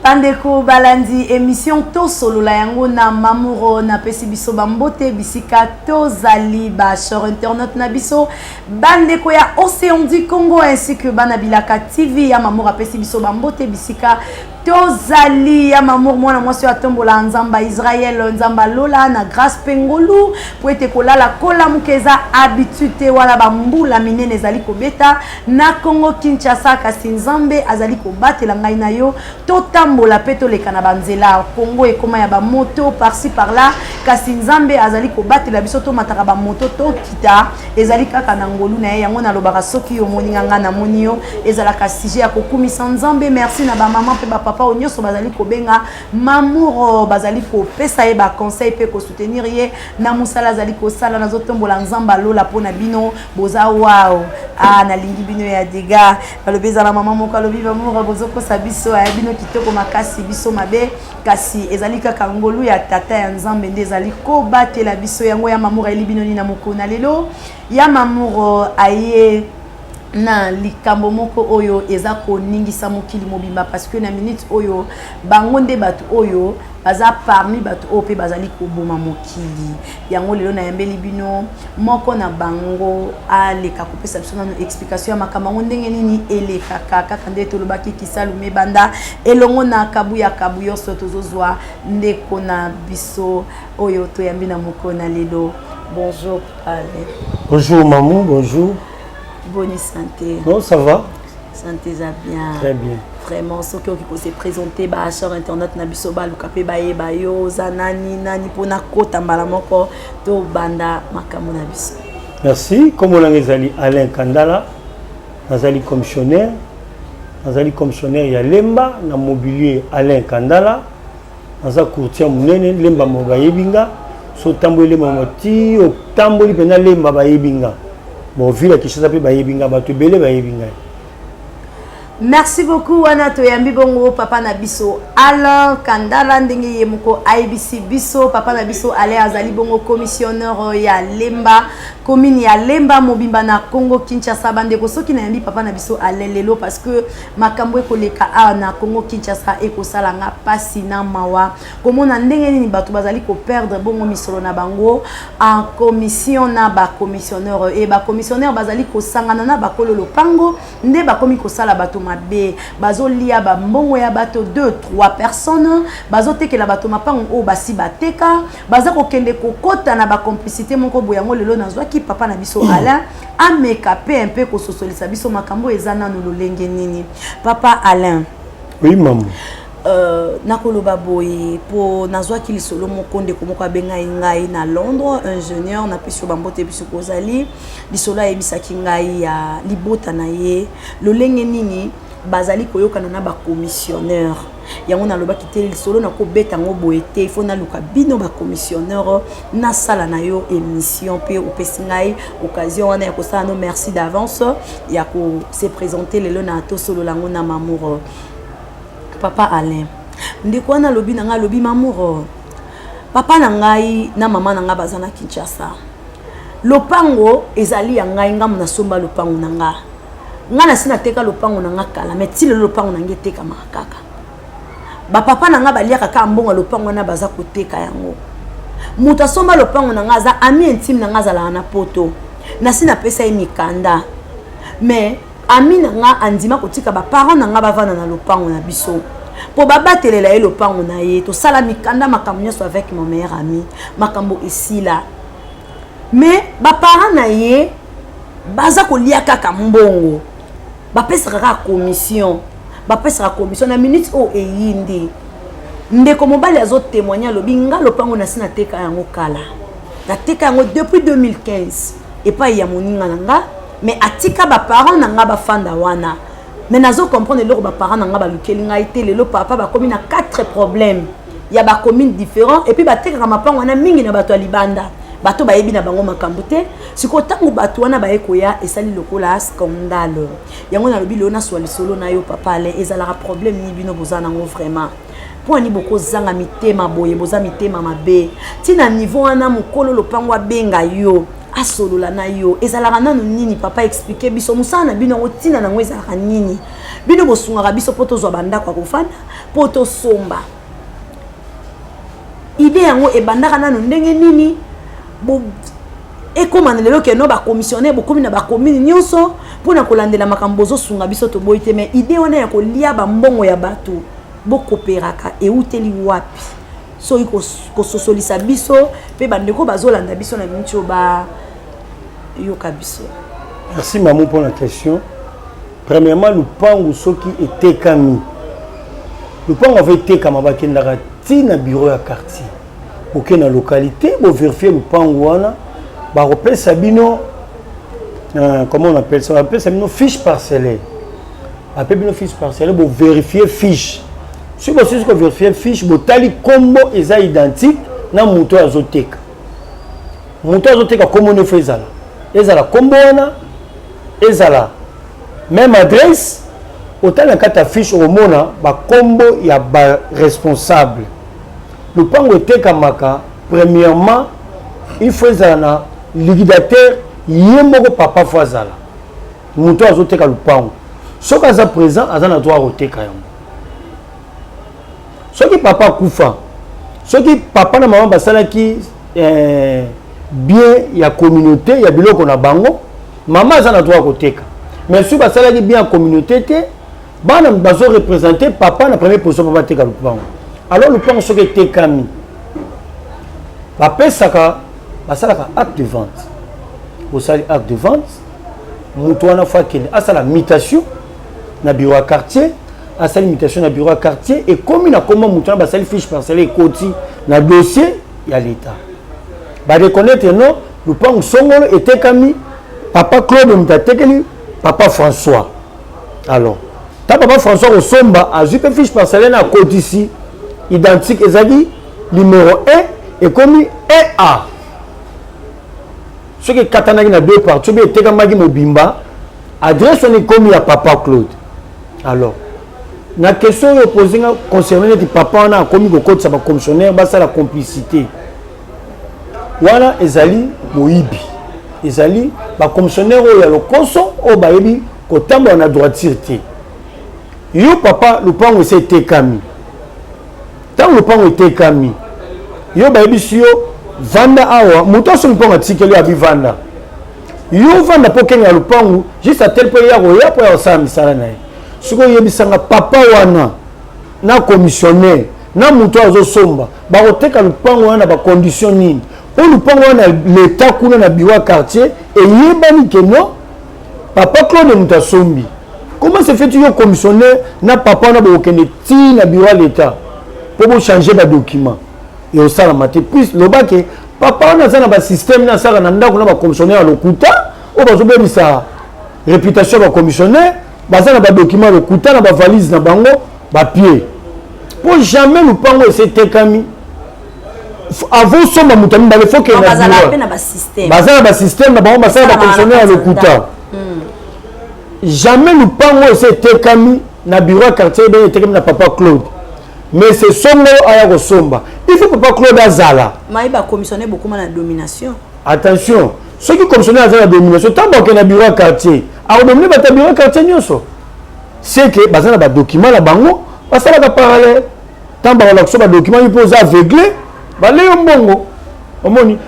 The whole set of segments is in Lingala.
Bandeko balandi émission Tosolola yango na Mamuro, napesi biso bambote bisika tozali, ba chers internautes na biso, bandeko ya Océan du Congo ainsi que bana Bilaka TV ya Mamuro, apesi biso bambote bisika tozali. Ya Mamour, mwana mwasi oyo atombola Nzambe Israel, Nzambe alola na grâce mpe ngolu, po ete kolala kolamuka eza habitude te. Wana bambula minene ezali kobeta na Congo Kinshasa, kasi Nzambe azali kobatela ngai na yo, totambola mpe toleka na banzela. Congo ekóma ya bamoto par-ci par-là, kasi Nzambe azali kobatela biso, tomataka bamoto, tokita, ezali kaka na ngolu na ye. Yango nalobaka, soki yo omoni nga, nga namoni yo, ezalaka sujet ya kokumisa Nzambe. Merci na bamama mpe bapapa oyo nyonso bazali kobenga Mamour, bazali kopesa ye baconseil mpe kosoutenir ye na mosala azali kosala. Nazotombola Nzambe alola mpona bino, boza wow. Ah, nalingi bino ya dega. Balobi ezala mama moko alobi: "Mamour, bozokosa biso aya bino kitoko makasi, biso mabe." Kasi ezali kaka ngolu ya tata ya Nzambe nde ezali kobatela biso. Yango ya Mamour ayeli bino nini na mokolo na lelo? Ya Mamour aye na likambo moko oyo eza koningisa mokili mobimba, parce que na minute oyo bango nde bato oyo baza parmi bato oyo mpe bazali koboma mokili. Yango lelo nayambeli bino moko na bango, aleka kopesa biso nano explication ya makambo yango ndenge nini elekaka. Kaka nde tolobaki, kisalu mebanda elongo na kabu ya kabu nyonso, tozozwa ndeko na biso oyo toyambi na mokolo na lelo. Bonjour, Ale. Bonjour maman, bonjour. Bonne santé? Non, ça va. Santé eza bien? Très bien. Vraiment, soki okoki kose présenter bachers internautes na biso, baluka mpe bayeba yo oza nani nani, mpona kota mbala moko tobanda makambo na biso. Merci. Kombo na nga ezali Alain Kandala, nazali commissionnaire, nazali commissionnaire ya Lemba na mobilier Alain Kandala. Naza courtier monene Lemba, mo bayebi nga. So otamboli Lemba mo ti otamboli mpenza Lemba, bayebi nga. Bon, ville ya Kinshasa mpe bayebi nga, bato ebele bayebi ngai. Merci beaucoup. Wana toyambi bongo papa na biso Alain Kandala, ndenge ye moko ayebisi biso. Papa na biso Alain azali bongo commissionnaire ya Lemba, commune ya Lemba mobimba na Congo Kinshasa. Bandeko, soki nayambi papa na biso Alain lelo, parce que makambo ekoleka awa na Congo Kinshasa ekosala nga mpasi na mawa, komona ndenge nini bato bazali koperdre bongo misolo na bango en commission na bacommissionnaire, e bacommissionnaire bazali kosangana na bakolo lopango nde bakomi kosala bato mabe, bazolia bambongo ya bato. 2 3 personnes bazotekela bato mapango oyo basi bateka, baza kokende kokɔta na bacomplicité moko boye. Yango lelo nazwaki papa na biso Alain, ameka mpe mpe kososolisa biso makambo eza nanu lolenge nini. Papa Alain. Oui, mama. Nakoloba boye, mpo nazwaki lisolo moko, ndeko moko abengai ngai na Londres, ingénieur, napesi yo bambote biso kozali. Lisolo ayebisaki ngai ya libota na ye, lolenge nini bazali koyokana na bacommissionnaire. Yango nalobaki te, lisolo nakobeta yango boye te, ifo naluka bino bacommissionnaire, nasala na yo émission, mpe opesi ngai occasion wana ya kosala no. Merci d'avance ya kose présenter lelo na Tosolola yango na Mamour. Papa Alain, ndeko wana alobi na ngai, alobi: "Mamour, papa na ngai na mama na ngai baza na Kinshasa. Lopango ezali ya ngai, ngambo nasomba lopango na nga. Ngai nasi nateka lopango na nga kala, mais ti lelo lopango na ngai etekamaka kaka. Bapapa na ngai baliaka kaka mbongo ya lopango wana, baza koteka yango. Moto asomba lopango na ngai aza ami intime na ngai, azalaka na Poto. Nasi napesa ye mikanda, mais ami na nga andima kotika baparent na nga bavanda na lopango na biso mpo babatelela ye lopango na ye. Tosala mikanda, makambo nyonso avec mon meilleur ami, makambo esila, mais baparent na ye baza kolia kaka mbongo, bapesaka kaka commission, bapesaka commission." Na minute oyo eyindi, ndeko mobali azotémoigne, alobi: "Nga lopango nasi nateka yango kala, nateka yango depuis 2015 epai ya moninga na nga, mais atika baparent na nga bafanda wana. Mais nazo comprendre eloko baparent na nga balukeli ngai te. Lelo papa bakomi na 4 problème ya bacommune différent, et puis batekaka mapango wana mingi na bato ya libanda, bato bayebi na bango makambo te. Sikoyo ntango bato wana baye koya, esali lokola scandale." Yango nalobi lelo naswa lisolo na yo, papa Alain. Ezalaka problème nini bino boza nango vraiment? Mpo ani bokozanga mitema boye, boza mitema mabe ntina niveau wana? Mokolo lopango abenga yo, asolola na yo, ezalaka nanu nini? Papa, explique biso mosala na bino yango, ntina nango ezalaka nini? Bino bosungaka biso mpo tozwa bandako ya kofanda, mpo tosomba. Idée yango ebandaka nano ndenge nini? Ekóma na lelo keno bacommissionnaire bokomi na bacommune nyonso mpona kolandela makambo, bozosunga biso, toboyi te. Mais idée wana ya kolia bambongo ya bato bokooperaka euteli wapi? Soki kososolisa biso mpe bandeko bazolanda biso na miniti oyo bayoka biso. Merci mamu mpona question. Premièrement, lupangu soki etekami, lupangu ava etekama, bakendaka ti na bureau ya quartier, boke na localité, boverifie lupangu wana, bakopesa bino comment on appelle ça, bapesa bino fiche parcellaire. Bape bino fiche parcellaire, boverifie fiche. Soki bosilisi koverifie fiche, botali nkombo eza identique na moto oyo azoteka. Moto azoteka, nkombo nefo ezala nkombo wana, ezala même adresse. Otali na kati ya fiche, okomona bakombo ya baresponsable. Lopango etekamaka, premièrement il faut ezala na liquidateur ye moko. Papa faut azala, moto azoteka lopango. Soki aza présent, aza na droit koteka yango. Soki papa akufa, soki papa na mama basalaki bien ya communauté ya biloko na bango, mama aza na droit koteka. Mais soki basalaki bien ya communauté te, bana bazoreprésente papa na première position mpo bateka lopango. Alors lopango soki etekami, bapesaka, basalaka acte de vente. Bosali acte de vente, moto wana faut akende asala mutation na bureau ya quartier. Asali mutation na bureau ya quartier, ekomi na komba moto wana, basali fiche parcelle, ekoti na dossier ya l'État, bareconnaître no lupango songolo etekami, papa Claude moto atekeli papa François. Alors ta papa François kosomba, azwi mpe fiche parcellaire na akotisi identique, ezalaki numéro 1 ekomi 1A. Soki ekatanaki na deux parties, soki etekamaki mobimba, adresse wana ekomi ya papa Claude. Alors na question oyo opose nga concerne neti papa wana akomi kokotisa bacommissionnaire, basala complicité wana, ezali moyibi. Ezali bacommissionnaire oyo ya lokoso, oyo bayebi kotambola na droiture te. Yo papa, lopango esi etekami. Ntango lopango etekami, yo bayebisi yo vanda awa. Moto aso lopango atikeli yo, abi vanda, yo vanda mpo okengela lopango juste atel mpo ya koya mpo ya kosala misala na ye. Soki oyebisanga papa wana na commissionnaire na moto oyo azosomba bakoteka lopango wana na bacondition nini? Mpo lopango wana, leta kuna na bureau ya quartier eyebani ke non, papa Claude moto asombi. Comment se fait yo commissionnaire na papa wana bokokende ti na bureau ya leta mpo bochange badocument? Eosalama te. Puis loba ke papa wana aza na basystème na asalaka na ndako na bacommissionnaire ya lokuta oyo bazobebisa réputation ya bacommissionnaire. Baza na badocument ya lokuta na bavalise na bango bapie, mpo jamais lopango esi etekami, avant osomba moto ya mibale faut kende. Baza na basystème na bango, basala bacommissionnaire ya lokuta. Jamais lopango esi etekami na bureau ya quartier ebenge etekami na papa Claude, mais c'est songolo aya kosomba, il faut papa Claude azala. Mayi bacommissionnaire bokóma na domination. Attention, soki commissionnaire aza na domination, ntango akende na bureau ya quartier, akodomine bato ya bureau ya quartier nyonso. C'est que baza na badocument na bango, basalaka parallèle. Ntango bakolakisa badocument, yo mpo oza aveugle, bale yo mbongo. Omoni,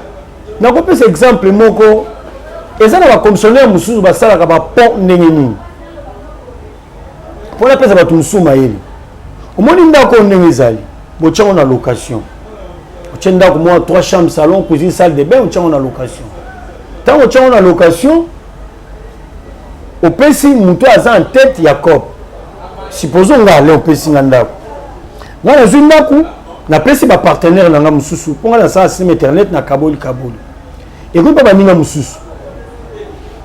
nakopesa exemple moko. Eza na bacommissionnaire mosusu basalaka bapont ndenge nini mpo napesa bato mosusu mayele. Omoni ndako oyo ndenge ezali, botiango na location. Otie ndako mwa 3 chambre, salon, cuisine, salle de bain, otiango na location. Ntango otiango na location, opesi moto aza en tête ya coop. Supposons nga ale opesi nga ndako, nga nazwi ndako, napesi bapartenaire na nga mosusu, mpo nga nasala système internet na kaboli kaboli, ekoki mpe baninga mosusu.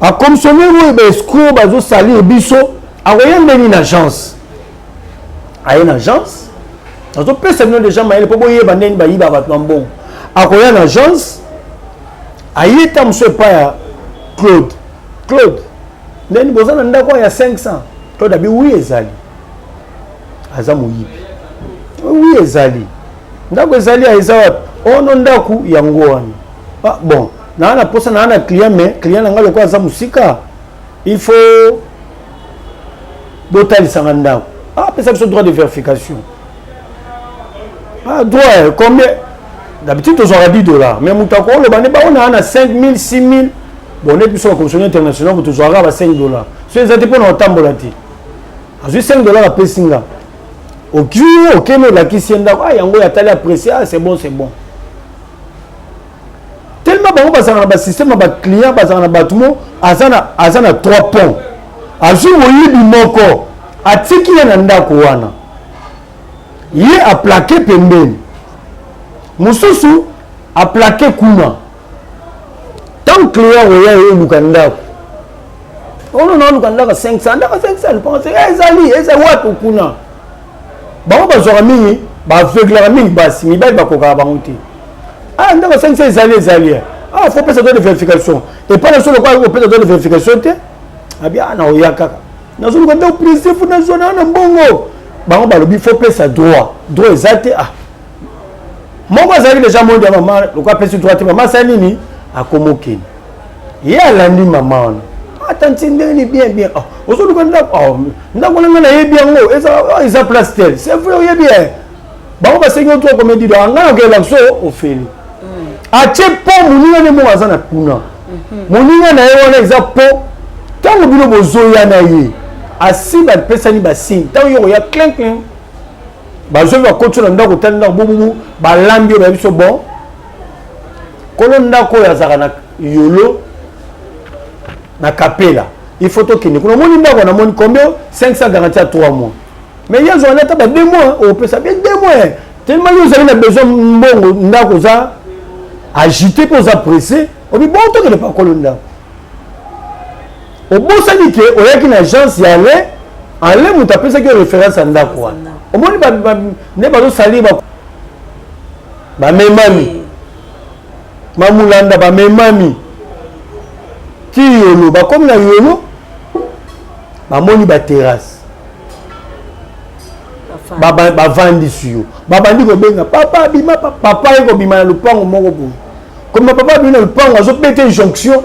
Bacommissionnaire oyo baescroc bazosalir biso, akoya ndeni na agence, aye na agence. Nazopesa bino deja mayele mpo boyeba ndeni bayiba bato na mbongo. Akoya na agence, aye ta mosusu epai ya Claude. Claude, ndeni boza na ndako ya 500? Claude abi oui, ezali. Aza moyibi. Oui, ezali ndako, ezali. Eza wapi? Ono ndako yango wana. Ah, bon, naa na posa, naa na client, mais client na ngai lokola aza mosika, il faut Botalisanga ndako. Ah, pesa biso droit de vérification. Ah, droit eh, combien? D'habitude tozwaka 10 $, mais moto akoloba nde bango naa na 5000, 6000. Bon, neti biso bacommissionnaire international, bo tozwaka ba 5 $. So eza te mpona kotambola te. Azwi 5 $, apesi nga. Okui, okende, olakisi ye ndako. Ah, yango oyo, atali, apprécie. Ah, c'est bon, c'est bon. Tellement bango bazalaka na basystème ya baclient, bazalaka na bato mo aza na trois ponts. Azwi moyibi moko, atiki ye na ndako wana, ye aplaquer pembeni, mosusu aplaquer kuna. Tant client oya, oluka ndako ono na oluka ndako 500, ndako 500, lupango ezali, eza wapi kuna? Bango bazwaka mingi, baveuglaka mingi basi, mibali bakokaka bango te. Ah, ndako 500 ezali, ezali. Ah, faut pesa droit de vérification. Epai na so lokola opesa droit de vérification te, abi ah, na oya kaka nazoluka ndako presse, faut nazwa na na mbongo. Bango balobi faut pesa droit, droit eza te. Ah, moko azalaki déjà mondi ya mama, lokola apesi droit te, mama asali nini? Akomokende, ye alandi mama wana. Ata nti ndenge ni bien bien. Ah, ozoluka ndako. Ah, ndako na ngai nayebi yango, eza place tel. C'est vrai, oyebi. Bango basengi otoa combien? Dido ngai nakokela so ofeli atie po moninga nde moko aza na kuna. Moninga na ye wana eza po ntango bino bozoya na ye, asi bapesani basigne. Ntango yo koya, clin clin, bazwi, bakoti na ndako, otali ndako bububu, balambi oyo bayebi so. Bon, kolo ndako oyo azalaka na Yolo, na Kapela. Il faut tokende kuna. Omoni ndako, namoni combien? 500, garantie ya 3 mois. Mais ye azwaka ata ba 2 mois, opesa bien 2 mois. Tellement yo ozali na besoin mbongo, ndako oza agité mpe oza pressé, obi bon, tokende pa kolo ndako. Obosani ke oyaki na agence ya Alain. Alain moto apesaki yo référence ya ndako wana. Omoni nde bazosali, bamemami mamulanda, bamemami ti Yolo. Bakomi na Yolo, bamoni baterrasse, bavandisi yo, babandi kobenga papa, bima papa. Ye kobima na lupango moko boye, kobima papa abimi na lupango, azobeta injonction.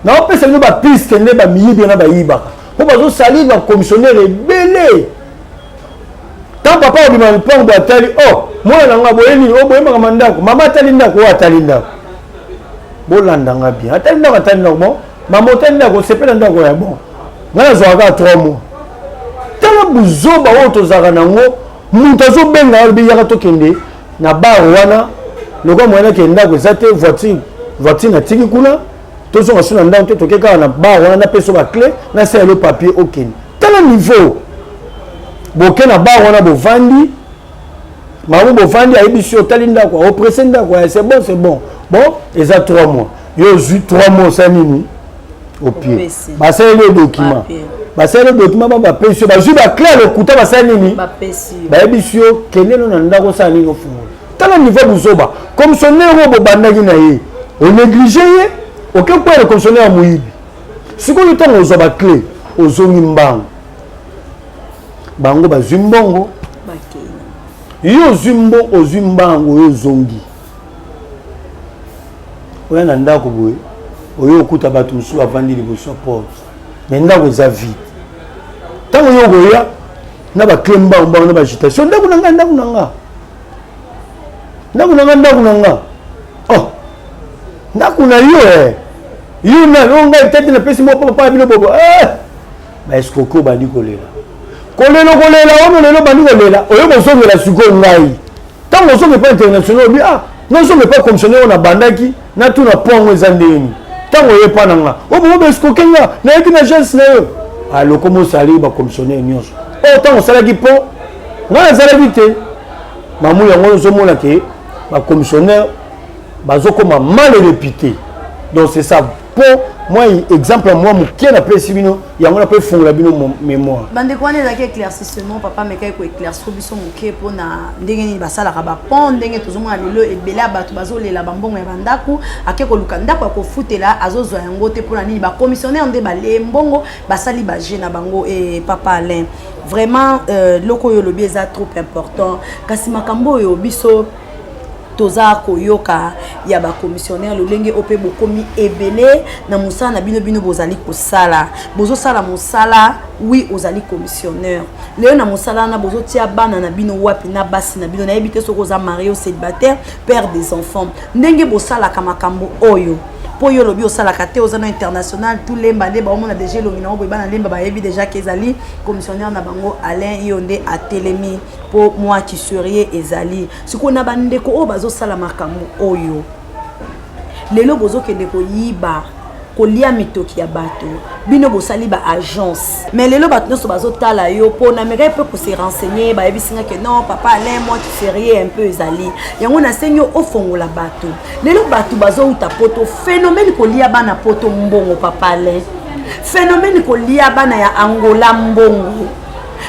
Naopesa bino bapiste nde bamiyibi wana bayibaka, mpo bazosali bacommissionnaire ebele. Ntango papa obima na lupango boye, atali: "Oh, mwana na nga, boye nini? O boyembaka mandako." Mama atali ndako oyo, atali ndako, bolandanga bien, atali ndako, atali ndako. Bon, mama, otali ndako, osepela ndako ya bon, ngai nazwaka kaka 3 mois. Tala buzoba oyo tozalaka nango. Moto azobenga, alobi yaka tokende na bar wana. Lokola moyen akende ndako eza te, voiture, voiture natiki kuna, tozonga so na ndako te, toke kaka na bar wana, napesa baclé, nasalelo papier, okende. Tala niveau. Boke na bar wana, bovandi mamo, bovandi, ayebisi yo, otali ndako, opresse ndako, c'est bon, c'est bon. Bon, eza 3 mois, yo ozwi 3 mois, osali nini? Opie, basaleli yo document, basaleli yo document, ba bapesi yo, bazwi baclé ya lokuta, basali nini? Bayebisi yo kende no na ndako, osala nini? Ofungola. Tala niveau buzoba. Commissionnaire oyo bobandaki na ye, onéglige ye, oke kwela commissionnaire ya moyibi. Sikoyo ntango ozwa baclé, ozongi mbango, bango bazwi mbongo, yo ozwi mbo, ozwi mbango, oyo ozongi, oya na ndako boye, oyo okuta bato mosusu bavandi liboso ya porte, mais ndako eza vide. Ntango yo okoya na baclé mbango mbango, na baagitation: "Ndako na ngai, ndako na nga, ndako na nga, ndako na nga." Oh, ndako na yo e, yo nani? O ngai tete, napesi moko papa bino bobo. Eh! Baescroquer, obandi kolela, kolela, kolela ono lelo, obandi kolela, oyo kozongela sikoyo ngai. Ntango ozonga epa international, obi ah, nazonga epa commissionnaire oyo nabandaki, natuna po yango eza ndeni. Ntango oye epa na nga, o bongo baescroquer nga, nayaki na agence na yo aloko mosali bacommissionnaire nyonso oyo ntango osalaki mpo ngai nazalaki te. Mamu yango ozomona ke bacommissionnaire bazokoma mal réputé. Donc c'est ça, mpo mwa exemple mwa moke napesi bino yango na mpo efungola bino mémoire. Bandeko, wana ezalaki éclaircissement. Papa mekaki koéclaircir biso moke mpona ndenge nini basalaka bapont, ndenge tozomona lelo ebele ya bato bazolela bambongo ya bandako. Ake koluka ndako ya kofutela, azozwa yango te. Mpona nini? Bacommissionnaire nde balie mbongo, basali baje na bango. E papa Alain, vraiment, loko oyo olobi eza trop important. Kasi makambo oyo biso Toza koyoka ya bacommissionnaire lolenge oyo mpe bokomi ebele na mosala na bino. Bino bozali kosala, bozosala mosala. Oui, ozali commissionnaire lelo na mosala wana, bozotia bana na bino wapi na basi na bino? Nayebi te soki oza marié ou célibataire, père des enfants, ndenge bosalaka makambo oyo. Mpo yo olobi osalaka te, oza na international, tout Lemba nde baomona déjà elongi nango boye. Bana Lemba bayebi déjà ke ezali commissionnaire na bango Alain. Yo nde atelemi mpo mwa kiserie ezali sikoyo na bandeko oyo bazosala makambo oyo. Lelo bozokende koyiba, kolia mitoki ya bato. Bino bosali ba agence, mais lelo bato nyonso bazotala yo mpo na mekaki mpe kose renseigner. Bayebisi nga ke non, papa Alain, moi tu sérieux un peu ezali yango. Nasengi yo ofongola bato. Lelo bato bazouta Poto, phénomène kolia bana Poto mbongo. Papa Alain, phénomène kolia bana ya Angola mbongo,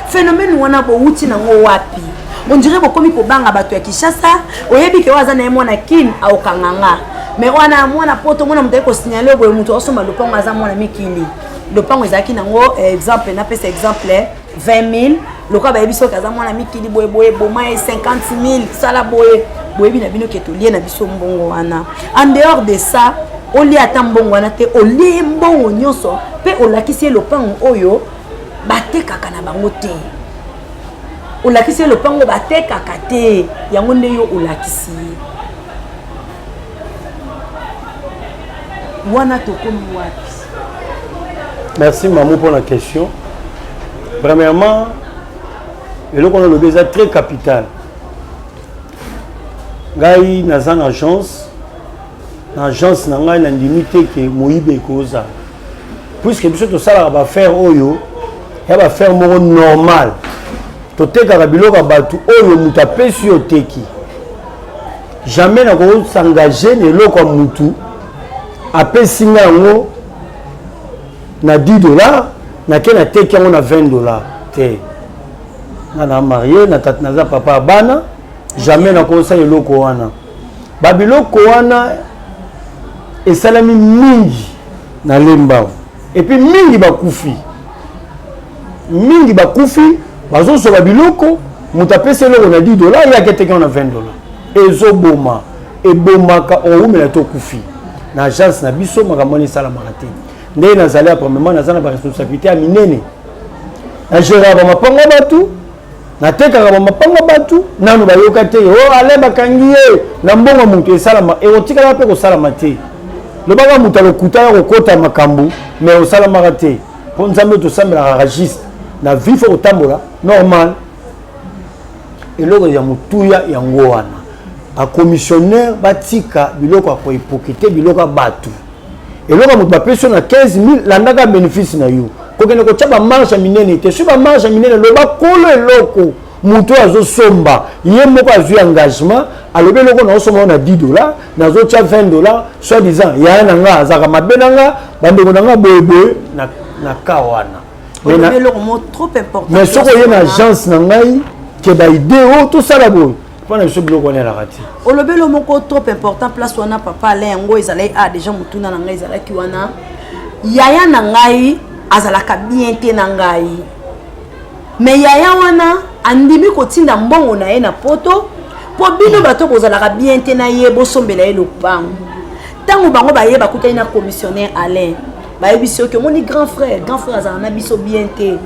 phénomène wana bowuti nango wapi? On dirait bokomi kobanga bato ya Kinshasa. Oyebi ke oyo aza na ye mwana Kine, aokanga nga, mais wana mwana Poto, mwana moto aye kosignale boye, moto asomba lopango aza mwana mikili. Lopango ezalaki nango, exemple, napesa exemple, 20 000. Lokola bayebi soki aza mwana mikili boye boye, boma ye 50 000, sala boye. Boyebi na bino ke tolie na biso mbongo wana. En dehors de ça, olia ata mbongo wana te, olie ye mbongo nyonso mpe olakisi ye lopango oyo batekaka na bango te. Olakisi ye lopango batekaka te, yango nde yo olakisi ye wana. Tokomi wapi? Merci mamu pour la question. Premièrement, eloko wana olobi eza très capital. Ngai naza na agence. Na agence na ngai, nandimi te ke moyibi ekozala, puisque biso tosalaka baaffaire oyo ya baaffaire moko normal. Totekaka biloko ya bato oyo moto apesi yo, oteki. Jamais nakosengage na eloko ya motu apesi nga yango na 10 $, nake nateki yango na 20 $ te. Nga na marié, na tata, naza papa ya bana. Jamais nakosala eloko wana. Babiloko wana esalami mingi na Lemba, et puis mingi bakufi, mingi bakufi. Bazosoba biloko, moto apesi eloko na 10 $, ye aketeki yango na 20 $. Ezoboma, ebomaka, owumela te, okufi. Na agence na biso, makambo wana esalamaka te. Ndenge nazali ya, premièrement, naza na baresponsabilité ya minene. Nagéraka bamapango ya bato, natekaka bamapango bato. Nanu bayoka te o Alain bakangi ye na mbongo moto. Esalama, ekotikala mpe kosalama te. Lobaka moto alokuta ya kokota makambo, mais osalamaka te, mpo Nzambe tosambelaka juste na vie, faut kotambola normal. Eloko ya motuya yango wana, bacommissionnaire batika biloko ya koepokete biloko ya bato. Eloko ya moto bapesi yo na 15 000, landaka bénéfice na yo. Kokende kotya bamarge ya minene te. Soki bamarge ya minene, loba kolo eloko, moto oyo azosomba, ye moko azwi engagement, alobi eloko naosomba na 10 $, nazotya 20 $, soit disant yaya na nga azalaka mabe na nga, bandeko na nga boyeboye na ka wana. Mais soki oye na agence na ngai ke baidée oyo tosala boye, mpo na biso biloko wana elaka te. Olobeli moko trop important place wana, papa Alain. Yango ezalaki a déjà motuna na ngai ezalaki wana. Yaya na ngai azalaka bien te na ngai, mais yaya wana andimi kotinda mbongo na ye na Poto mpo bino bato bozalaka bien te na ye, bosombela ye lopango. Ntango bango baye, bakutani na commissionnaire Alain, bayebi soki omoni grand frère. Grand frère azalaka na biso bien te,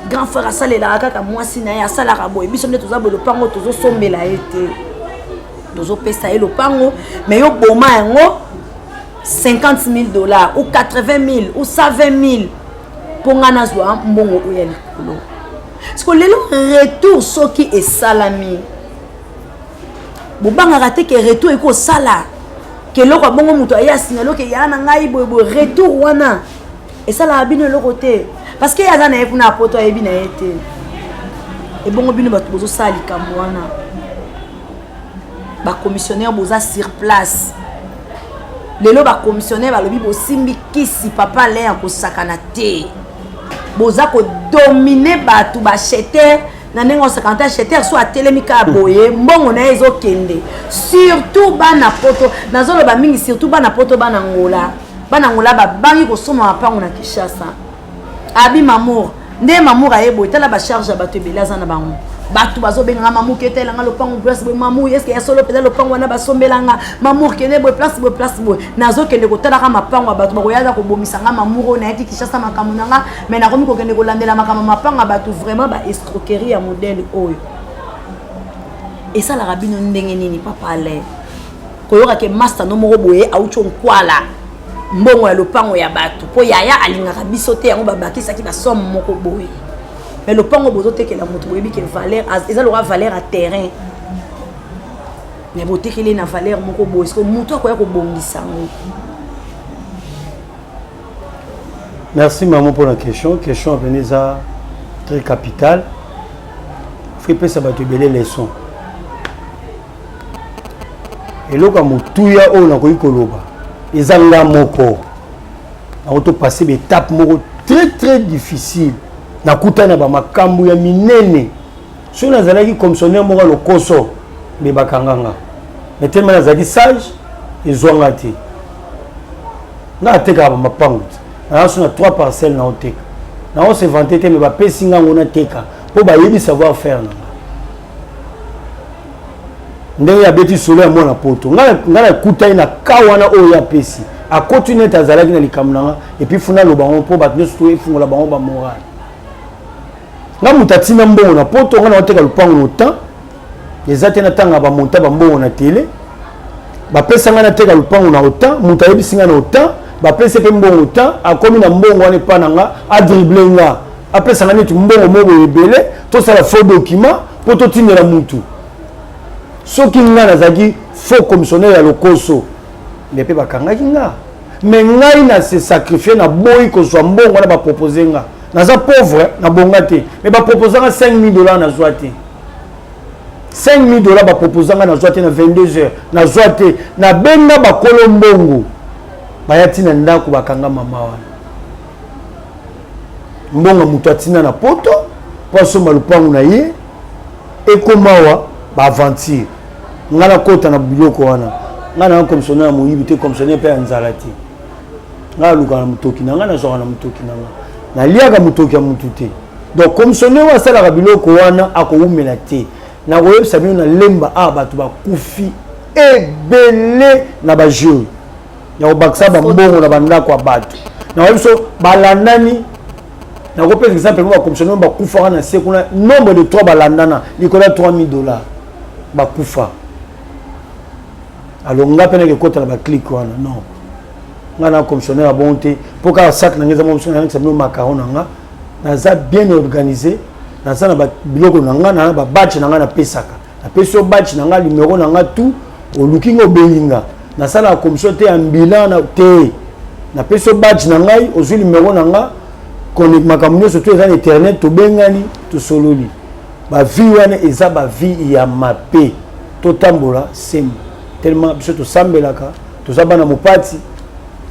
grand frère asalelaka kaka mwasi na ye, asalaka boye. Biso nde toza boye, lopango tozosombela ye te, tozopesa ye lopango, mais yo boma yango 50 000 $ ou 80 000 ou 120 000 mpo ngai nazwa mbongo oyo ya likolo. Siko lelo retour soki esalami, bobangaka te ke retour ekosala ke eloko ya bongo? Moto aye asignale oke ya na ngai boyeboye, retour wana esalaka bino eloko te, parce que ye aza na ye kuna apoto, ayebi na ye te. Ebongo bino bato bozosala likambo wana, bacommissionnaire boza sur place lelo, bacommissionnaire balobi bosimbi kisi, papa Alain ya kosakana te, boza kodomine bato, baacheteur na ndenge osakana te. Acheteur so atelemi kaka boye, mbongo na ye ezokende. Surtout bana Poto, nazoloba mingi, surtout bana Poto, bana Ngola. Bana Ngola babangi kosomba mapango na Kinshasa. Abi Mamour nde Mamour aye boye, tala bacharge ya bato ebele aza na bango. Bato bazobenga nga, mamu ketela nga lopango place boye, mamu eske ya solo mpenza lopango wana basombela nga, mamu kende boye, place boye, place boye. Nazokende kotalaka mapango ya bato, bakoyaka kobomisa nga. Mamour oyo nayaki Kinshasa, makambo na nga, mais nakomi kokende kolandela makambo mapango ya bato. Vraiment, ba escroquerie ya modèle oyo esalaka bino ndenge nini, papa Alain, koyoka ke master no moko boye auti onkwala mbongo ya lopango ya bato mpo yaya alingaka biso te, yango babakisaki basomme moko boye? Mais lopango bozotekela moto, boyebi ke valeur eza lokola valeur ya terrain, mais botekeli na valeur moko boye, ce moto akoya kobongisa yango? Merci maman pour la question. Question apene eza très capitale, faut epesa bato ebele leçon. Eloko ya motuya oyo nakoki koloba eza, nga moko nakoki topase baétape moko très très difficile, nakutani na bamakambo ya minene. Soki nazalaki commissionnaire moko ya lokoso, me bakanga nga, mais tellement nazalaki sage, ezwanga te. Nga atekaka bamapangu te, naza so na trois parcelles, naoteka, naose vanter te, mais bapesi nga yango nateka mpo bayebi savoir faire na nga. Ndenge abeti solo ya mwana poto, ngai nakutani na ka wana oyo apesi, akoti neti azalaki na likambo na nga. Et puis funa aloba yango mpo bato nyonso to efungola bango bamoral. Nga moto atinda mbongo na poto, nga naoteka lupango na otan eza te, natanga bamonta bambongo na tele. Bapesa ngai nateka lupango na otan, moto ayebisi ngai na otan, bapesi mpe mbongo otan, akomi na mbongo wana epa na nga, adrible nga, apesa ngai neti mbongo moko ebele, tosala faux document mpo totindela mutu. Soki ngai nazalaki faux commissionnaire ya lokoso, me mpe bakangaki nga. Mais ngai na se sacrifie, naboyi kozwa mbongo wana bapropose nga. Naza pauvre, nabonga te, mais bapropose nga 5000 $, nazwa te. 5000 $ bapropose nga, nazwa te. Na 22 heures nazwa te. Nabenga bakolo mbongo, baya ntina ndako, bakanga mama wana. Mbongo moto atinda na poto mpo asomba lupangu na ye, ekomawa baaventure. Ngai nakota na biloko wana, ngai nanga commissionnaire ya moyibi te, commissionnaire mpe ya nzala te. Ngai alukaka na motoki na ngai, nazwaka na motoki na ngai, naliaka motoki ya motu te. Donc commissionnaire oyo asalaka biloko wana akowumela te. Nakoyebisa bino, na Lemba awa bato bakufi ebele na bajeu ya kobakisa bambongo na bandako ya bato. Nakoyebi biso balandani, nakopesa exemple mo bacommissionnaire bakufaka na se kuna, nombre de 3 balandana likolo ya 3000 $ bakufa. Alors nga mpe nake ekota na baclique wana, non. Nga na commissionnaire ya bon te, mpo kaka sac na nga eza moso, nayangisa bino macaron na nga. Naza bien organisé, naza na biloko na nga, na babadge na nga napesaka. Napesi yo badge na nga, numero na nga, tout. Oluki nga, obengi nga. Nasalaka commission te ya bilan na te. Napesi yo badge na ngai, ozwi numero na nga, makambo nyonso to eza na internet, tobengani, tosololi. Bavie wana eza bavie ya mabe. Totambola sembo, tellement biso tosambelaka, toza bana mopati.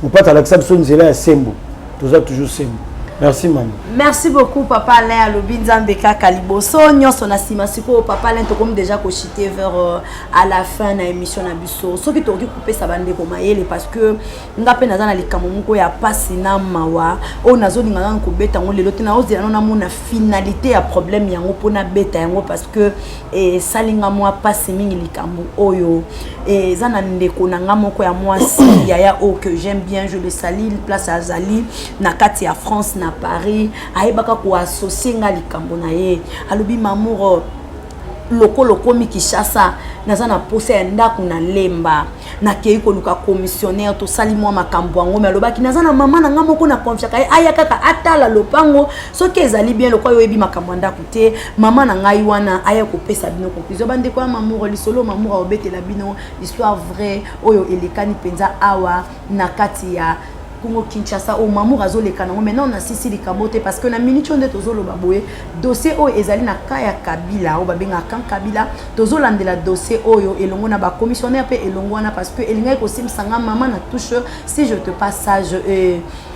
Mopati alakisa biso nzela ya sembo, toza toujours sembo. Merci mama. Merci beaucoup papa Alain. Alobi Nzambe kaka liboso, nyonso na nsima. Sikoyo papa Alain, tokomi déjà kochuter vers à la fin na émission na biso. Soki tokoki kopesa bandeko mayele, parce que nga mpe naza na likambo moko ya pasi na mawa oyo nazolinga nanu kobeta yango lelo te. Naozela nano namona finalité ya problème yango mpo nabeta yango, parce que esali nga mwa pasi mingi. Likambo oyo eza na ndeko na nga moko ya mwasi, yaya oyo que j'aime bien, je le salue place azali na kati ya France, na Paris. Ayebaka koassocie nga likambo na ye. Alobi: "Mamour, lokola okomi Kinshasa, naza na posa ya ndako na Lemba." Nakei koluka commissionnaire, tosali mwa makambo yango. Me alobaki: "Naza na mama na nga moko, na confiaka ye, aya kaka atala lopango soki ezali bien. Lokola oyebi makambo ya ndako te, mama na ngai wana aya kopesa bino conclusion." Bandeko ya Mamour, lisolo Mamour aobetela bino, histoire vraie oyo elekani mpenza awa na kati ya Kongo Kinshasa, oyo Mamour azoleka nango maintenant. Nasisi likambo te, parce que na minute oyo nde tozoloba boye, dossier oyo ezali na ka ya Kabila, oyo babengaka camp Kabila. Tozolandela dossier oyo elongo na bacommissionnaire mpe elongo wana, parce que elingaki kosimbisa nga mama na touche si je te passe sage.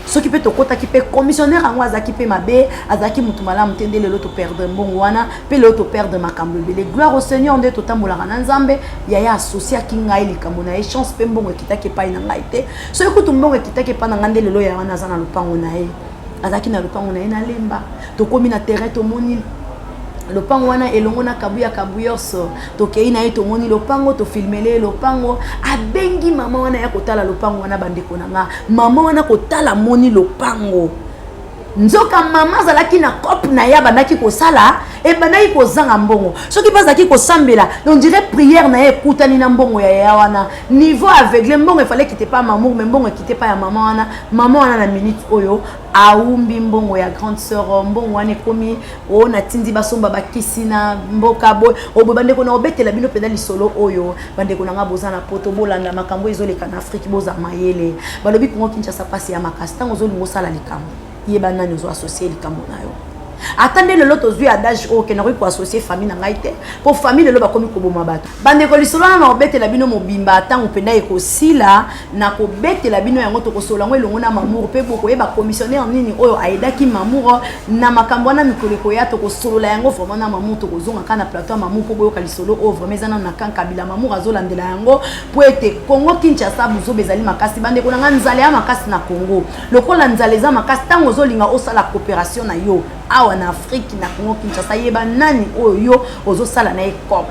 Soki mpe tokɔtaki mpe commissionnaire yango azalaki mpe mabe, azalaki motu malamu te, nde lelo toperdre mbongo wana, mpe lelo toperdre makambo ebele. Gloire au Seigneur, nde totambolaka na Nzambe. Yaya asosiaki ngai likambo na ye, chance mpe mbongo ekitaki epai na ngai te. Soki kutu mbongo ekitaki epai na ngai, nde lelo ya wana aza na lopango na ye, azalaki na lopango na ye na Lemba. Tokómi na terrain, tomoni. Lopango wana elongo na Kabuya Kabuyors, tokei na ye, tomoni lopango, tofilmele ye lopango. Abengi mama wana ya kotala lopango wana. Bandeko na nga, mama wana kotala, moni lopango, nzoka mama azalaki na cope na ye, abandaki kosala, ebandaki kozanga mbongo. Soki mpe azalaki kosambela, on dirait prière na ye ekutani na mbongo ya yaya wana. Niveau aveugle, mbongo efale ekite pa Mamour, mais mbongo ekite pa ya mama wana. Mama wana na minute oyo aumbi mbongo ya grande sœur. Mbongo wana ekomi oyo natindi basomba bakisi na mboka boye oboye. Bandeko, na obetela bino mpenza lisolo oyo. Bandeko na nga, boza na Poto, bolanda makambo ezoleka na Afrique, boza mayele. Balobi Kongo Kinshasa mpasi ya makasi. Ntango ozolinga osala likambo, yeba nani ozo associer likambo na yo. Ata nde lelo tozwi adage oyo okenda koki koassocier famille na ngai te, mpo famille lelo bakomi koboma bato. Bandeko, lisolo wana na kobetela bino mobimba ntango mpenza ekosila. Na kobetela bino yango, tokosola yango elongo na Mamour, mpe bokoyeba commissionnaire nini oyo ayedaki Mamour na makambo wana. Mikolo ekoya, tokosolola yango vraiment na Mamour. Tokozonga kaka na plateau ya Mamour mpo boyoka lisolo oyo. Vraiment eza nano na kan Kabila. Mamour azolandela yango mpo ete Congo Kinshasa buzoba ezali makasi. Bandeko na nga, nzala ya makasi na Congo. Lokola nzala eza makasi, ntango ozolinga osala coopération na yo awa na Afrique, na Congo Kinshasa, yeba nani oyo yo ozosala na ye coop,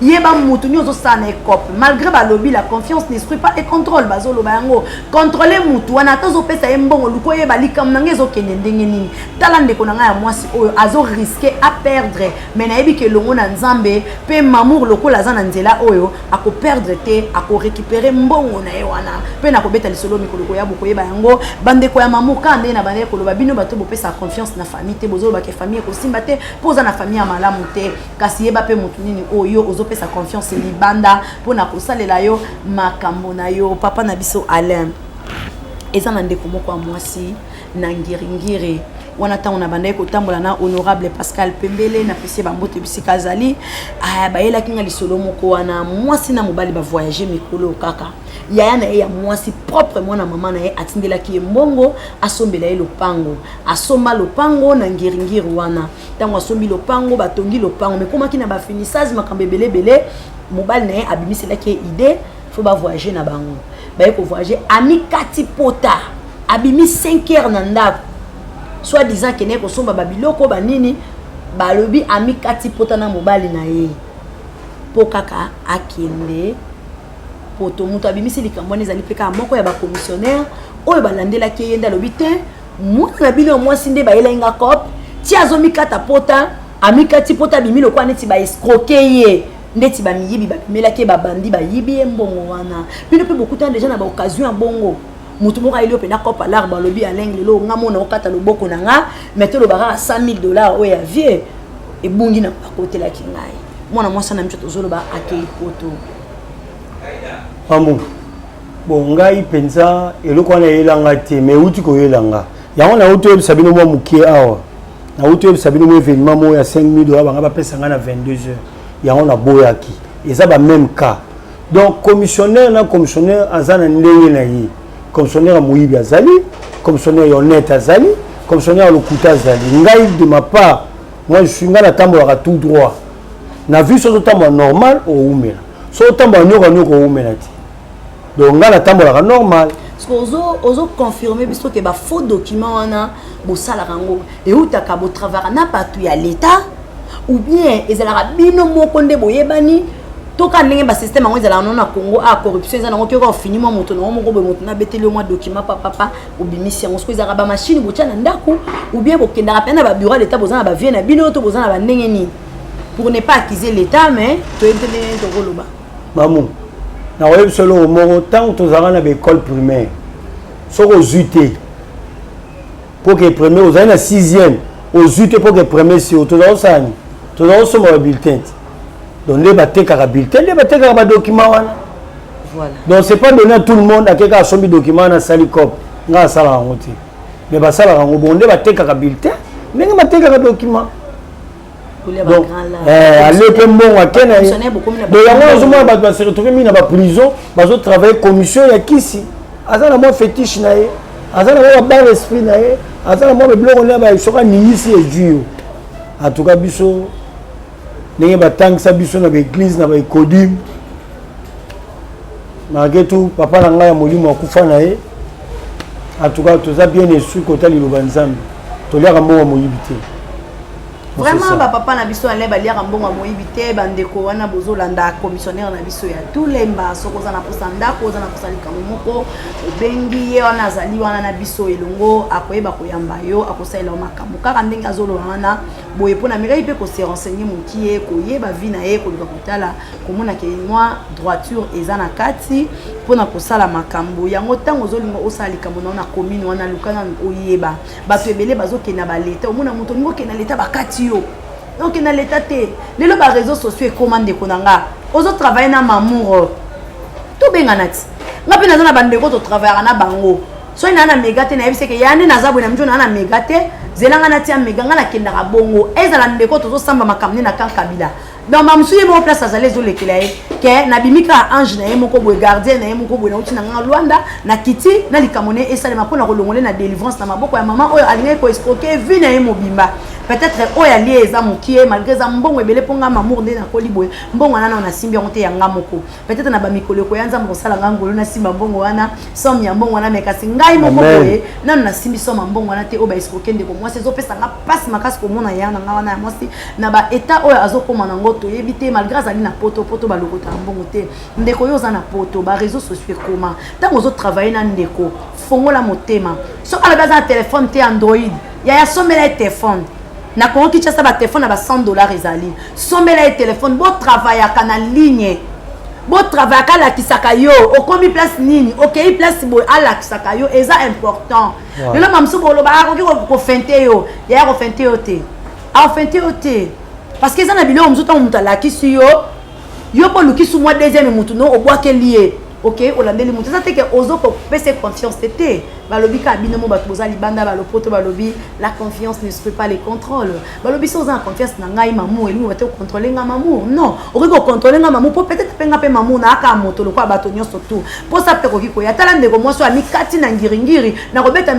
yeba mutu nini ozosala na ye coop. Malgré balobi la confiance n'instruit pas et contrôle, bazoloba yango, contrôle mutu wana. Ata ozopesa ye mbongo, luka oyeba likambo na ngai ezokende ndenge nini. Tala ndeko na ngai ya mwasi oyo azorisquer aperdre, mais nayebi ke elongo na Nzambe mpe Mamour, lokola aza na nzela oyo, akoperdre te, akorécupérer mbongo na ye wana. Mpe nakobeta lisolo mikolo koya, bokoyeba yango. Bandeko ya Mamour, kaka ndenge na bandeki koloba, bino bato bopesa confiance na famille te, bozolobaka famille ekosimba te mpo oza na famille ya malamu te, kasi yeba mpe motu nini oyo ozopesa confiance libanda mpona kosalela yo makambo na yo. Papa na biso Alain, eza na ndeko moko ya mwasi na Ngiringiri wana. Ntango na bandaki kotambola na honorable Pascal Pembele, napesi ye bambote bisika azali, bayelaki nga lisolo moko wana. Mwasi na mobali bavoyage mikolo kaka. Yaya na ye ya mwasi propre, mwana mama na ye, atindelaki ye mbongo asombela ye lopango. Asomba lopango na Ngiringiri wana. Ntango asombi lopango, batongi lopango, mekomaki na bafinissage, makambo ebele ebele. Mobali na ye abimiselaki ye idée, faut bavoyage na bango. Baye kovoyage, amikati pota, abimi 5 heures na ndako, soit disant kende kosomba babiloko banini. Balobi amikati pota na mobali na ye mpo kaka akende poto. Moto abimisi likambo wana ezali mpe kaka moko ya bacommissionnaire oyo balandelaki ye. Nde alobi te, mwana na bino ya mwasi nde bayelaki nga coop ti azomikata pota. Amikati pota, abimi lokola neti baescroquer ye, ndeti bamiyibi babimelaki ye, babandi bayibi ye mbongo wana. Bino mpe bokutana déjà na baoccasion ya bongo, motu moko ayeli yo mpenza coop alar, balobi: "Aleng, lelo nga mona okata loboko na nga, mais toloba kaka 100 000 $ oyo ya vie ebungi na bakotelaki ngai." Mwana mwasi na miso tozoloba akei poto. Mamu, bon, ngai mpenza eloko wana eyelanga te, mais euti koyelanga yango. Nauti oyebisa bino mwa mokie awa, nauti oyebisa bino mwa événement moko ya 5000 $ banga bapesa ngai na 22 heures. Yango naboyaki. Eza bamême cas. Donc commissionnaire na commissionnaire aza na ndenge na ye. Commissionnaire ya moyibi azali, commissionnaire ya honnête azali, commissionnaire ya lokuta azali. Ngai, de ma part, moi je suis, ngai natambolaka tout droit na vie. Soki ozotambola normal, oumela. Soki otambola nyoka nyoka, oumela te. Donc ngai natambolaka normal. Parce que ozoconfirme biso ke bafaux document wana bosalaka yango eutaka, botravaka na bato ya l'État ou bien ezalaka bino moko nde boyebani? Toka ndenge basystème yango ezalaka no na Congo, a corruption eza nango. Kioka ofini mwa moto nango moko boye, moto nabeteli yo mwa document, papapa, obimisi yango. Soki ezalaka bamachine botya na ndako ou bien bokendaka mpe na babureau ya l'État, boza na bavie na bino to boza na bandenge nini? Pour ne pas accuser l'État, mais toyebi te ndenge tokoloba. Mamu, nakoyebisa eloko moko. Ntango tozalaka na baécole primaire, soki ozwi te mpo ke premier, ozali na sixième, ozwi te mpo ke premier sio, tozala kosala nini? Tozala kosomba babulletin te. Donc nde batekaka bulletin, nde batekaka badocument wana. Donc c'est pas donné à tout le monde akeka asombi document wana, asali coop. Ngai asalaka yango te, mais basalaka yango bongo. Nde batekaka bulletin, ndenge batekaka document. Donc ale mpe mbongo ake na ye. Donc yango nazomona bato base retrouve mingi na baprison, bazotravaille commission ya kisi. Aza na mwa fétiche na ye, aza na mwa babar esprit na ye, aza na mwa biloko nde soki aningisi, ezwi yo. En tout cas, biso ndenge batangisa biso na baeglise, na baecodim, malgré tout papa na ngai ya molimo akufa na ye, en tout cas toza bien instruit kota liloba Nzambe. Toliaka mbongo moyibi te. Vraiment ba papa na biso ale baliaka mbongo ya moyibi te. Bandeko wana bozolanda commissionnaire na biso ya Tulemba, soki oza na posa ndako, oza na posa likambo moko, obengi ye wana, azali wana na biso elongo, akoyeba koyamba yo, akosalela yo makambo kaka ndenge azoloba wana boye. Mpo na mekaki mpe kose renseigner mokie, koyeba vie na ye, koluka kotala, komona ke mwa droiture eza na kati mpona kosala makambo yango. Ntango ozolinga osala likambo na yo na commune wana, luka nanu oyeba. Bato ebele bazokende na baleta, omona moto olingi okende na leta, bakati yo, okende na leta te. Lelo baréseau sociaux ekóma, ndeko na nga ozotravaille na Mamour, tobengana ti nga mpe naza na bandeko totravaillaka na bango. Soki naa na mega te, nayebi seke ya nde naza boye na mito, naa na mega te, zela nga natia mega, nga nakendaka bongo. Ezala ndeko tozosamba makambo nde na kan Kabila. Donc mamosu ye moko place azali, ezolekela ye ke nabimi kaka ange na ye moko boye, gardien na ye moko boye. Nauti na nga Lwanda, nakiti na likambo na ye esalema mpona kolongole na délivrance na maboko ya mama oyo alingaki koescroquer vie na ye mobimba. Peut-être oyo alie eza mokie, malgré eza mbongo ebele. Mpo nga Mamour nde nakoli boye, mbongo wana nao nasimbi yango te ya nga moko. Peut-être na bamikolo ekoya, Nzambe kosala nga ngolu, nasimba mbongo wana, somme ya mbongo wana. Mais kasi ngai moko boye nano nasimbi somme ya mbongo wana te. Oyo baescroquer ndeko mwasi, ezopesa nga mpasi makasi komona ya na nga wana ya mwasi na baétat oyo azokóma nango, toyebi te, malgré azali na Poto. Poto balokotaka mbongo te. Ndeko oyo oza na Poto, baréseau sociaux ekóma, ntango ozotravaille na ndeko, fongola motema. So alobi aza na telefone te, Android, yaya, sombela ye telefone. Na Kongo Kinshasa batelefone na ba 100 $ ezali. Sombela ye telefone, botravaillaka na ligne, botravaillaka, alakisaka yo okomi place nini, okei place boye, alakisaka yo, eza important. Lelo mamosu boloba akoki kofeinter yo, yaya, kofeinter yo te, akofeinter yo te, parce que eza na biloko mosusu, ntango moto alakisi yo, yo mpo olukisi mwa deuxième motu no, obwakeli ye, ok, olandeli motu, eza te ke ozokopesa confiance te. Te, balobi kaka bino mo bato boza libanda, balopoto balobi: "La confiance ne se fait pas les contrôles." Balobi so oza na confiance na ngai Mamour, elingi bate ocontrôle nga Mamour? Non, okoki kocontrôle nga Mamour mpo peut-être mpe nga mpe Mamour naaka moto lokola bato nyonso tu. Mposa mpe koki koya. Tala ndeko mwasi oyo amikati na ngiringiri na kobeta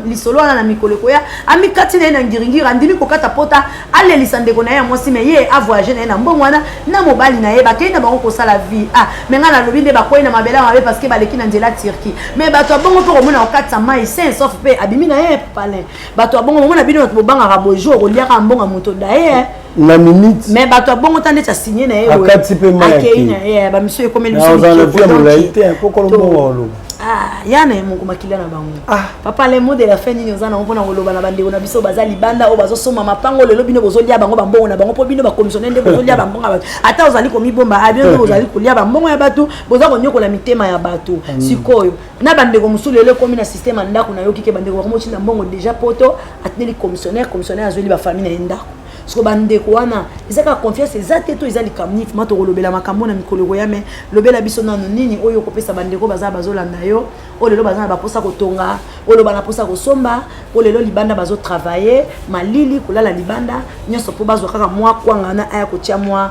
lisolo wana na mikolo ekoya. Amikati na ye na ngiringiri, andimi kokata pota, alelisa ndeko na ye ya mwasi, mais ye avoyage na ye na mbongo wana na mobali na ye, bakei na bango kosala vie. Ah, mais ngai nalobi nde bakwei na mabele ya mabe, parce que baleki na nzela Turquie. Mais bato ya bongo mpe komona kokatisa mai sain sauf mpe abimi na ye palin. Bato ya bongo bomona bino bato bobangaka bojour koliaka mbongo ya moto daye. Na minute. Mais bato ya bongo ta ndeti asigne na ye. Akati mpe mai. Akei na ye, bamiso ekomeli. Biso na vie ya molai te mpo kolo mbongo oloba. Ah, ya na ye moko makila na bango. Ah. Papa, le mot de la fin nini oza nango mpona koloba na bandeko na biso baza libanda, oyo bazosomba mapango lelo? Bino bozolia bango bambongo na bango, mpo bino bacommissionnaire nde bozolia bambongo ya bato. Ata ozali komibomba, ah, bino nde bozali kolia bambongo ya bato, boza konyokola mitema ya bato. Sikoyo na bandeko mosusu lelo ekomi na système ya ndako, nayoki ke bandeko bakomotinda mbongo déjà Poto, atindeli commissionnaire, commissionnaire azweli bafamille na ye ndako. Siko bandeko wana eza kaka confiance eza te, to eza likambo nini? Ma tokolobela makambo na mikolo ekoya. Mais lobela biso nano nini oyo okopesa bandeko baza bazolanda yo, oyo lelo baza na baposa kotonga, oyo bana posa kosomba, po lelo libanda bazotravaille, malili, kolala libanda nyonso mpo bazwa kaka mwa kwanga na aya kotia mwa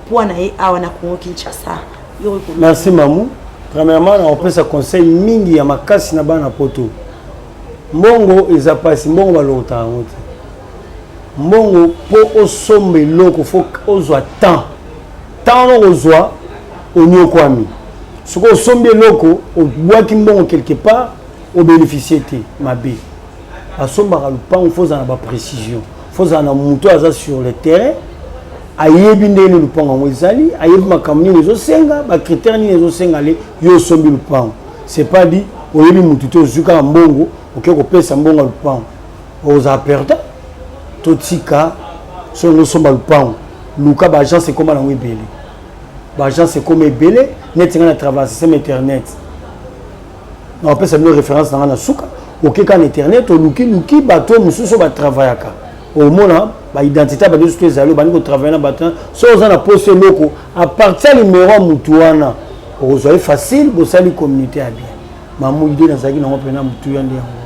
poa na ye awa na Kongo Kinshasa. Yo? Merci mamu. Premièrement, nakopesa conseil mingi ya makasi na bana Poto. Mbongo eza mpasi, mbongo balokotaka yango te. Mbongo mpo osomba eloko, faut ozwa temps. Temps wana okozwa, onyokwami. Soki osombi eloko, obwaki mbongo quelque part, obénéficie te mabe. Basombaka lupango, faut ozala na baprécision, faut ozala na moto aza sur le terrain, ayebi ndenge nini lupango yango ezali, ayebi makambo nini ezosenga, bacritère nini ezosenga. Le yo osombi lupango, c'est pas dit oyebi motu te, ozwi kaka mbongo, oke kopesa mbongo ya lupango, ozala perdant. Totika. Soki osomba lupango, luka baagence, ekóma nango ebele, baagence ekóma ebele. Neti ngai na travail système internet, napesa bino référence na ngai na suka. Okeka na internet, oluki luki bato mosusu oyo batravaillaka, omona baidentité ya bato nyonso to ezali, obandi kotravaille na bato. So oza na poste eloko, à partir ya numéro ya motu wana, okozwa ye facile, bosali communauté ya bien. Mamu, idée nazalaki nango mpena motuya nde yango wana.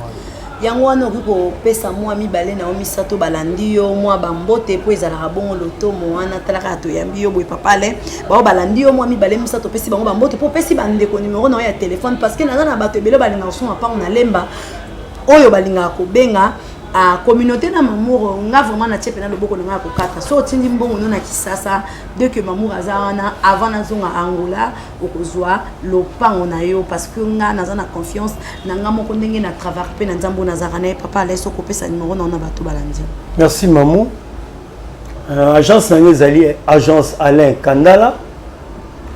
Yango wana okoki kopesa mwa mibale na yo misato balandi yo mwa bambote, mpo ezalaka bongo lotomo wana. Talaka, toyambi yo boye, papa Alain, bao balandi yo mwa mibale misato, opesi bango bambote, mpo opesi bandeko numero na yo ya telefone, parce que naza na bato ebele balingaka kosomba mpango na Lemba, oyo balingaka kobenga a communauté na Mamour. Nga vraiment natie mpena loboko na nga ya kokata. So otindi mbongo no na Kisasa, dès que Mamour aza wana, avant nazonga Angola, okozwa lopango na yo, parce que nga naza na confiance na nga moko ndenge na travaille mpe na Nzambe oyo nazalaka na ye. Papa Alain, soki opesa numero na yo na bato balandi. Merci mamu. Agence na ngai ezali agence Alain Kandala,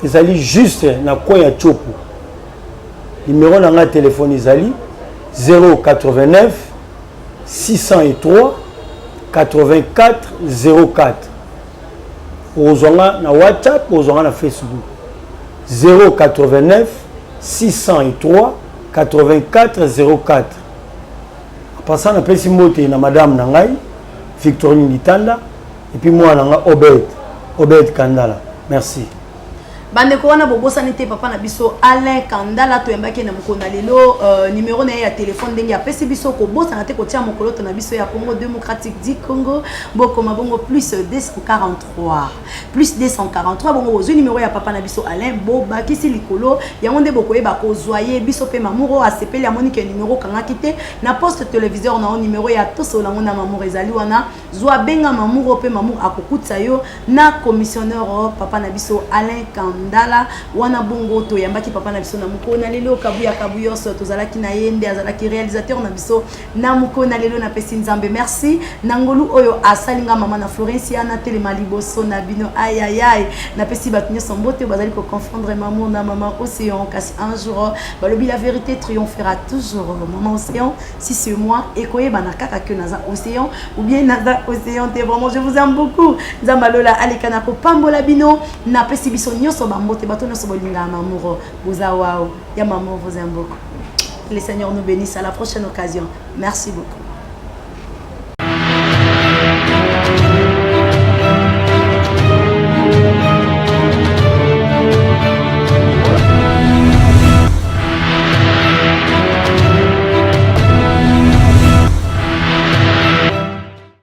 ezali juste na coin ya Tshopo. Numéro na ngai téléphone ezali 089 603 84 04. Okozwa nga na WhatsApp, okozwa nga na Facebook. 089 603 84 04. Passant, napesi mbote na madame na ngai Victorine Litanda et puis mwana na ngai Obed, Obed Kandala. Merci. Bandeko wana, bobosani te papa na biso Alain Kandala, toyambaki na mokolo na lelo. Numero na ye ya telefone ndenge apesi biso, kobosana te kotia mokoloto na biso ya Congo Démocratique du Congo, bokoma bongo plus 243, plus 243. Bongo bozwi numero ya papa na biso Alain, bobakisi likolo yango nde bokoyeba kozwa ye. Biso mpe Mamour oyo asepeli, amoni ke numero okangaki te na poste téléviseur na yo, numero ya tosola yango na Mamour ezali wana. Zwa, benga Mamour oyo mpe Mamour akokutisa yo na commissionnaire papa na biso Alain Kandala wana. Bongo toyambaki papa na biso na mokolo na lelo, Kabuya Kabuyos, tozalaki na ye nde azalaki réalisateur na biso na mokolo na lelo. Napesi Nzambe merci na ngolu oyo asali nga mama na Florencia natelema liboso na bino. Ayayay, napesi bato nyonso mbote bazali koconfondre Mamour na mama Océan, kasi un jour balobi la vérité triomphera toujours. Mama Océan, si c'est moi, ekoyebana kaka que naza Océan ou bien naza Océan te. Vraiment, je vous aime beaucoup. Nzambe alola aleka na kopambola bino. Napesi biso nyonso bambote, bato nyonso bolingaka Mamour, boza wao ya Mamour, vous aime beaucoup. Le Seigneur nous bénisse. À la prochaine occasion, merci beaucoup.